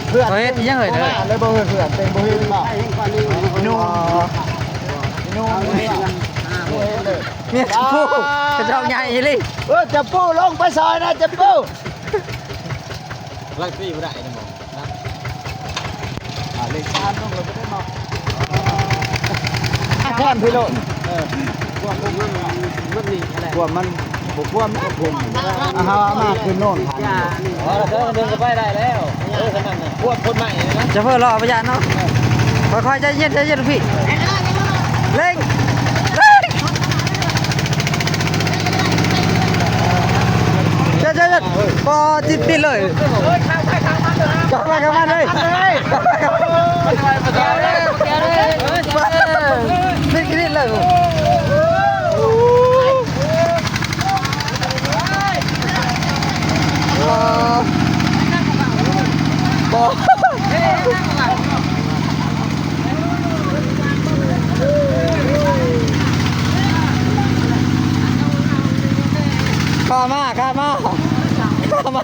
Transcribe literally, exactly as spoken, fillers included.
เพื่อน เฮ้ยยังไงเนี่ย เลยบ่เฮ้ยเพื่อนเป็นบ่เฮ้ยบ่ ไอ้ยังก่อนนี่ พี่นุ่ม อ๋อ พี่นุ่ม เมียผู้ กระจอกใหญ่อีหลี เออ จับปูลงไปซอยนะ จับปู ลักซี่บ่ได้นะหมอนะ อ่า เลขสามลงเลยบ่ได้หมอ แทนพี่โลด เออ พวกมัน มันนี่อะไร พวกมัน บ่ควรมันก็คุม อ่ะ เฮาเอามาคืนโน่น อ๋อ แล้วเดินก็ไปได้แล้ว เออ ขนาดนั้น พวกคนใหม่นะ จะเพิ่นรอพยานเนาะ ค่อยๆ ใจเย็น ใจเย็นพี่ เร่ง เร่ง เย็นๆๆ บ่ติดๆ เลย เฮ้ย ข้ามไปข้ามมาเลย ข้ามไปข้ามมาเลย ติดๆ เลย บ่ บ่ ข้ามมา ข้ามมา ข้ามมา